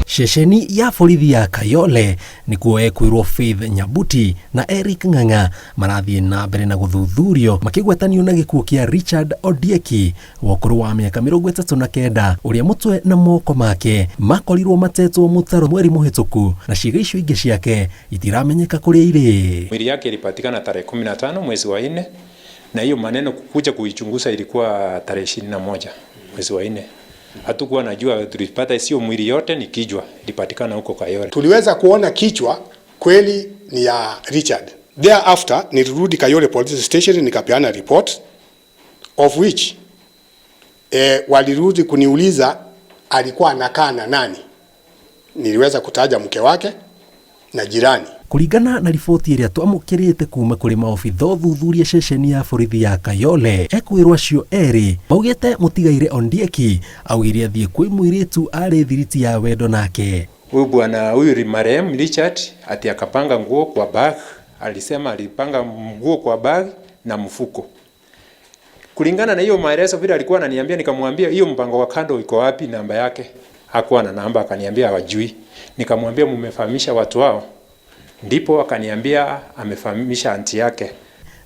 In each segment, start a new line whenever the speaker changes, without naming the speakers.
Ceceni ya borithi ya Kayole nĩkuo ekwĩrwo Faith Nyabuti na Eric Ng'ang'a marathiĩ na mbere na gũthuthurio makĩgwetanio na gĩkuũ kĩa Richard Ondieki wa ũkũrũ wa mĩaka 39, ũrĩa mũtwe na moko make makorirwo matetwo mũtaro mweri mũhĩtũku na ciĩga icio ingĩ ciake itiramenyeka kũrĩa irĩ.
Mwili yake ilipatikana tarehe 15 mwezi wa 4, na hiyo maneno kukuja kuichunguza ilikuwa tarehe 21 mwezi wa 4. Hatukuwa najua, tulipata sio mwili yote, ni kichwa ilipatikana huko Kayole.
Tuliweza kuona kichwa kweli ni ya Richard. Thereafter nilirudi Kayole Police Station nikapeana report, of which walirudi kuniuliza alikuwa anakaa na nani. Niliweza kutaja mke wake na jirani.
Kũringana na riboti ĩrĩa twamũkĩrĩte kuma kũrĩ maobitha ũthuthuria ceceni ya borithi ya Kayole, ekwĩrwo acio erĩ maugĩte mũtigaire Ondieki augire athiĩ kwĩ mũirĩtu arĩ thiriti ya wendo nake.
Huyu bwana huyu marehemu Richard ati akapanga nguo kwa bag, alisema alipanga nguo kwa bag na mfuko. Kulingana na hiyo maelezo vile alikuwa ananiambia, nikamwambia hiyo mpango wa kando iko wapi, namba yake? Hakuwa na namba, akaniambia hawajui. Nikamwambia mumefahamisha watu wao? Ndipo akaniambia amefahamisha anti yake.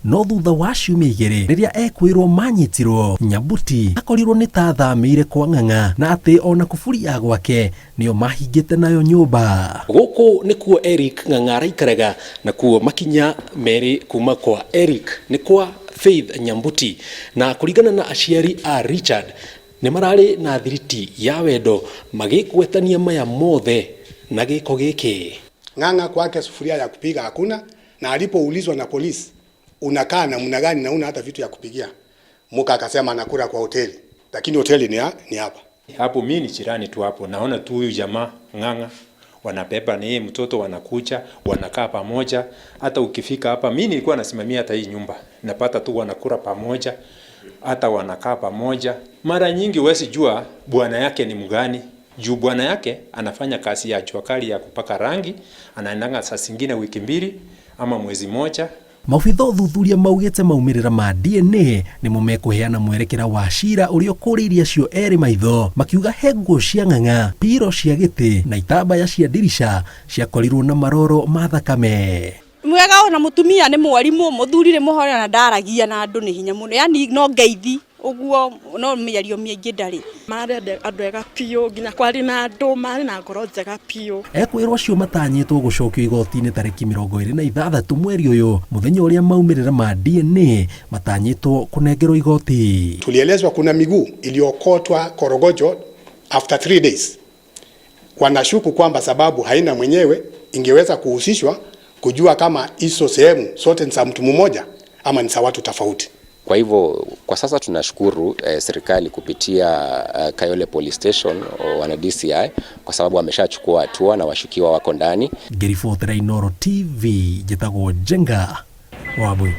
No thutha wa ciumia igĩrĩ rĩrĩa ekwĩrwo manyitirwo, Nyabuti akorirwo nĩ ta athamĩire kwa Ng'ang'a na atĩ ona kuburi ya gwake nĩyo mahingĩte nayo nyũmba. Gũkũ nĩkuo Eric Ng'ang'a araikaraga, nakuo makinya merĩ kuma kwa Eric nĩ kwa Faith Nyambuti, na kũringana na aciari a Richard nĩ mararĩ na thiriti ya wendo magĩgwetania maya mothe na gĩko gĩkĩ.
Ng'ang'a kwake sufuria ya kupiga hakuna, na alipoulizwa na polisi, unakaa namna gani na una hata vitu ya kupigia, muka akasema anakula kwa hoteli, lakini hoteli ni hapa.
Hapo mimi ni jirani tu hapo, naona tu huyu jamaa Ng'ang'a wanabeba ni mtoto, wanakuja wanakaa pamoja. Hata ukifika hapa, mimi nilikuwa nasimamia hata hii nyumba, napata tu wanakula pamoja, hata wanakaa pamoja. Mara nyingi huwezi jua bwana yake ni mgani, juu bwana yake anafanya kazi ya jua kali ya kupaka rangi, anaendanga saa zingine wiki mbili ama mwezi moja.
Maobitha ũthuthuria maugĩte maumĩrĩra ma DNA nĩmo mekũheana mwerekera wa cira ũrĩa ũkũrĩirie acio erĩ maitho, makiuga he nguo cia Ng'ang'a, piro cia gĩtĩ na itambaya cia ndirica ciakorirwo na maroro ma thakame.
Mwega ona mutumia nĩ mwarimũ, mũthuri nĩ mũhore na ndaragia na andũ nĩ hinya mũno, yani no ngeithi ũguo, no mĩario mĩingĩ ndarĩ.
Marĩ andũ ega biũ, nginya kwaria na andũ marĩ na ngoro njega biũ.
Ekwĩrwo acio matanyĩtwo gũcokio igoti-inĩ tarĩki 26 mweri ũyũ, mũthenya ũrĩa maumĩrĩra ma DNA matanyĩtwo kũnengerwo igoti.
Tulielezwa kuna miguu iliyokotwa Korogocho after 3 days. Wanashuku kwamba sababu haina mwenyewe ingeweza kuhusishwa kujua kama hizo sehemu zote ni za mtu mmoja ama ni za watu tofauti.
Kwa hivyo kwa sasa tunashukuru serikali kupitia Kayole Police Station, wana DCI, kwa sababu wameshachukua hatua na washukiwa wako ndani.
Ngĩribotera Inooro TV, njĩtagwo Njenga Wambui.